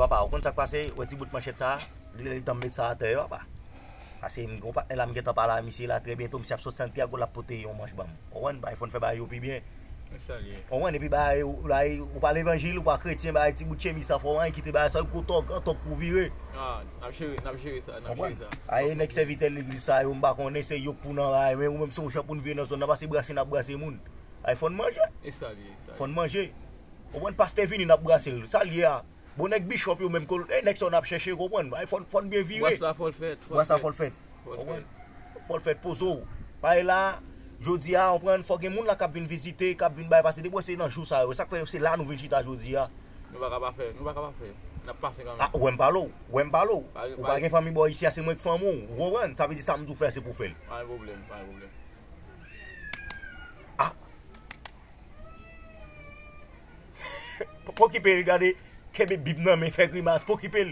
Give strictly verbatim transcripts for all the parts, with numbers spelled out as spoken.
Apa, ou konn sa k pase? Ou wè ti bout manchèt sa a? Li, li tanm met sa atè yo, apa. Paske m gen yon patnè la, m gentan pale a misye la, trè byento, misye ap soti nan pye a gwo, l ap pote yon manch ban m. Ou konprann? Bay fòn fè bagay yo pi byen. Ou konprann? Epi bagay, ou, bagay, ou pa levanjil, ou pa kretyen, bagay ti bout chemiz sa fò w anyen, kite bagay sa, gwo tòg, gran tòg pou vire. Ah, n ap jere, n ap jere sa, n ap jere sa. Aye, nèg sèvitè legliz sa yo, m pa konnen, se yo k pou nan bagay, men ou menm se yon jan pou n vire nan zòn nan, paske brase n ap brase moun. Ay, fò n manje. E sa li ye, sa. Fò n manje. Ou konprann, pastè vini, n ap brase l. Sa l ye a? Bon, nèg bishop yo menm, kol-, eh, nèg sa yo n ap chèche, konprann. Ay, fò n, fò n byen vire. Bwès la, fò l fèt, fò l fèt. Bwès la, fò l fèt. Fò l fèt. Ou konprann? Fò l fèt, poze w. Paske la, jodi a, ou konprann, fòk gen moun la k ap vin vizite, k ap vin bay, paske depi w wè se nan jou sa yo, sa k fè se la nou vin chita jodi a. Nou pa ka pa fè, nou pa ka pa fè. N ap pase kanmenm. Ah, ou wè m pale w, ou wè m pale w. Ou pa gen fanmi bò isi a, se mwen k fanmi w. Ou konprann? Sa vle di sa m di w fè, se pou w fè l. Pa gen pwoblèm, pa gen pwoblèm. Ah. Pokipe l, gade, kenbe bib nan men, fè grimas, pokipe l.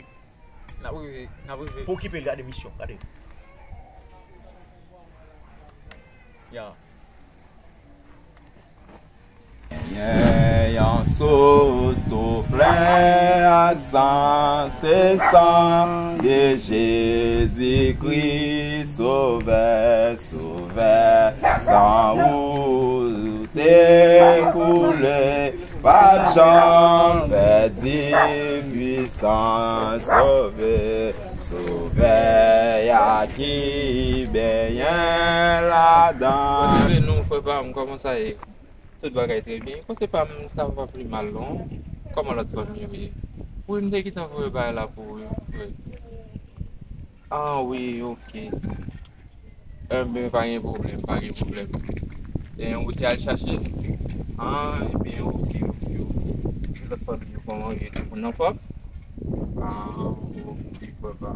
N ap rive, n ap rive. Pokipe l, gade misyon, gade. Ya. Byen yon sous tou plen ak san, se san de Jezikri, Sovè, Sovè, san ou te koule, p ap janm pèdi pwisans. Sove, Sovè a ki benyen ladan. Bondye beni w, frè pa m, kòman sa ye? Tout bagay trè byen. Kote pa m, sa va pli mal non. Kòman lòt fanmi yo ye? Wi, m te gentan voye bagay la pou ou, wi, frè. Ah wi, oke. Enben, pa gen pwoblèm, pa gen pwoblèm. Ebyen, ou te al chache l? Ah, ebyen, oke, oke, oke. Lòt fanmi yo, kòman yo ye? Tout moun anfòm? Ah, oke, papa.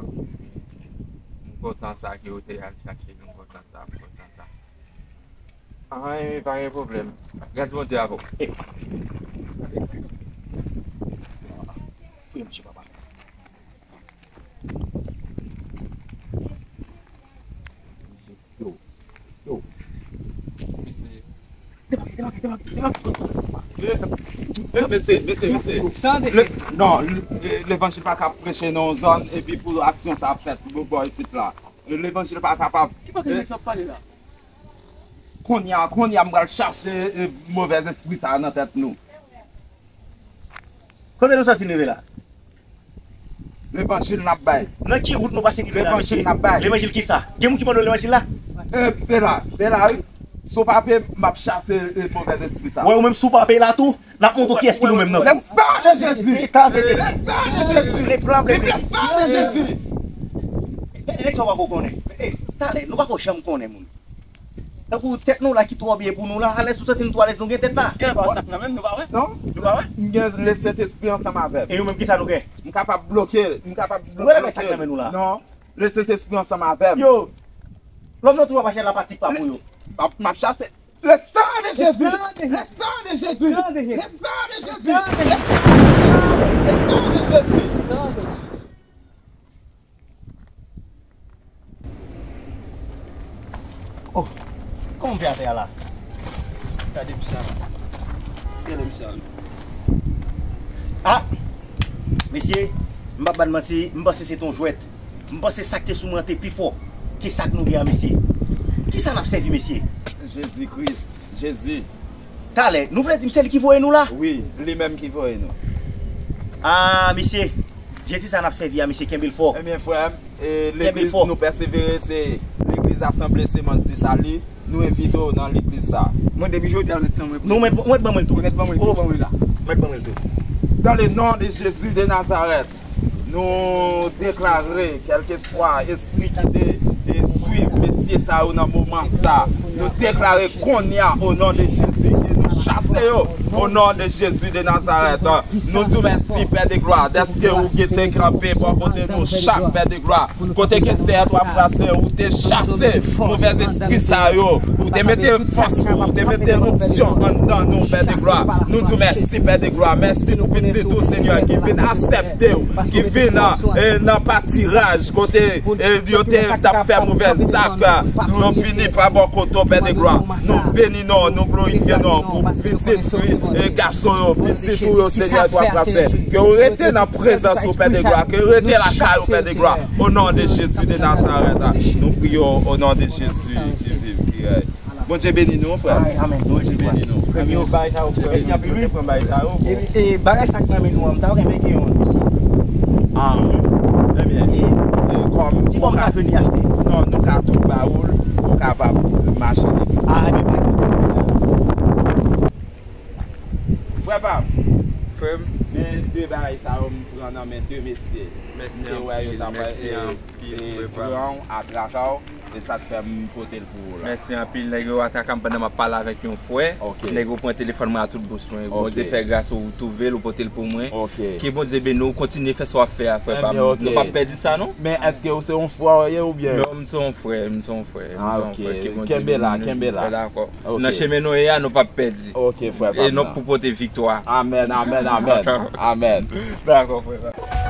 M kontan sa ke ou te al chache l, m kontan sa, m kontan sa. Ah, ebyen, pa gen pwoblèm. Gras Bondye avè w. Fouye misye, papa. Yo, yo. Debake, debake, debake, debake. Eh, eh, mesye, mesye, mesye. Le, non, le, levanjil pa ka preche nan yon zòn epi pou aksyon sa ap fèt bò isit la. Levanjil pa kapab. Ki kote nèg sa ap pale la? Kounye a, kounye a, m pral chache, eh, movèz espri sa nan tèt nou. Kote nou soti n rive la? Levanjil n ap bay. Nan ki wout nou pase n rive la, mesye? Levanjil n ap bay. Levanjil kisa? Gen moun ki mande w levanjil la? Eh, se la, se la, wi. Si w pa peye, m ap chase, eh, movèz espri sa. Wè, ou menm si w pa peye la tou, n ap montre w kiyès ki nou menm nan. Le sang de Jésus. Le sang de Jésus. Le sang de Jésus. Gade nèg sa w pako konnen. Eh, talè, nou pako janm konnen moun. Tankou tèt nou la ki twò byen pou nou la, alèz nou santi nou twò alèz nou gen tèt la. Gen pa sak nan men nou pa wè? Non. Nou pa wè? M gen Lesentespri ansanm avè m. E nou menm kisa nou gen? M kapab bloke, m kapab bloke. Ou wè la men sak nan men nou la? Non. Lesentespri ansanm avè m. Yo, lòm nan twou a pa chèl la pa tik pa pou yo. M ap, m ap chase. Le sang de Jésus! Le sang de Jésus! Le sang de Jésus! Le sang de Jésus! Oh, kòman m fè atè a la? Gade misye a la. Gade misye a la. Ah! Mesye, m p ap ba n manti, m panse se t on jwèt. M panse sa k te sou mwen an te pi fò ke sa k nou gen an, mesye. Kisa n ap sèvi, mesye? Jezi Kris. Jezi. Talè, nou vle di m se li ki voye nou la? Wi, li menm ki voye nou. Ah, mesye, Jezi sa n ap sèvi a, mesye, kenbe l fò. Ebyen, frè m, e, legliz nou pèsevere, se legliz Asanble Semans di Sali. Nou envite w nan legliz sa. Mwen, depi jodi a, mwen t nan mwen. Nou mèt, mwen t ban mwen l tou. Mwen t ban mwen l tou, ban mwen la. Mwen t ban mwen l tou. Dans le nom de Jésus de Nazareth, nou deklare, kèlkeswa espri ki te, te swiv mesye sa yo nan moman sa, nou deklare kounye a, o non de Jezi, e nou chase yo, o non de Jezi de Nazarèt. Nou di w mèsi, Pè de glwa, dèske ou te kanpe bò kote nou chak, Pè de glwa. Kote ke sèyè twa frase, ou te chase movèz espri sa yo, ou te mete fòs ou, ou te mete onksyon anndan nou, Pè de glwa. Nou di w mèsi, Pè de glwa. Mèsi pou pitit ou, Senyè, ki vin aksepte w, ki vin, e, nan patiraj kote, e, yo te t ap fè movèz zak. Nou vini pa bò kote w, Pè de glwa. Nou beni non, nou glorifye non pou pitit ou, e gason yo, pitit ou yo, Senyè, twa fwa sè. Ke yo rete nan prezans ou, Pè de glwa. Ke yo rete lakay ou, Pè de glwa. O non de Jezi de Nazarèt, nou priye w, o non de Jezi ki viv, ki rèy. Bondye beni nou, frè. Bondye beni nou. Frè m yo, bagay sa yo, frè m. Mèsi anpil, wi. Pran bagay sa yo. E, e, bagay sa k nan men nou an, m ta renmen gen yon osi. Ah, ebyen, e, kòm ki bò m ka jwenn li achte? Non, nou ka tout ba ou l, ou kapab mache li. Ah, ebyen, pa gen pwoblèm. Frè pa m. Frè m. Men de bagay sa yo m pran nan men de mesye. Mèsi anpil, mèsi anpil, frè pa m. Pran w, atraka w, e sa k fè m pote l pou ou la. Mèsi anpil, nèg yo atraka m pandan m ap pale avèk yon frè. Ok. Nèg yo pran telefòn mwen a tout bous mwen. Ok. Bondye fè gras ou twouve l, ou pote l pou mwen. Ok. Ke Bondye beni w, kontinye fè sa w ap fè a, frè pa m. Ebyen, ok. Nou p ap pèdi sa, non? Men èske ou se yon frè ou ye oubyen? Non, m se yon frè, m se yon frè, m se yon frè. Ah, ok. Ke Bondye beni nou. Kenbe la, kenbe la. Dakò. Ok. Nan chemen nou ye a, nou p ap pèdi. Ok, frè pa m. E nou pou pote viktwa. Amèn, amèn, amèn. Amèn. Dakò, frè pa m.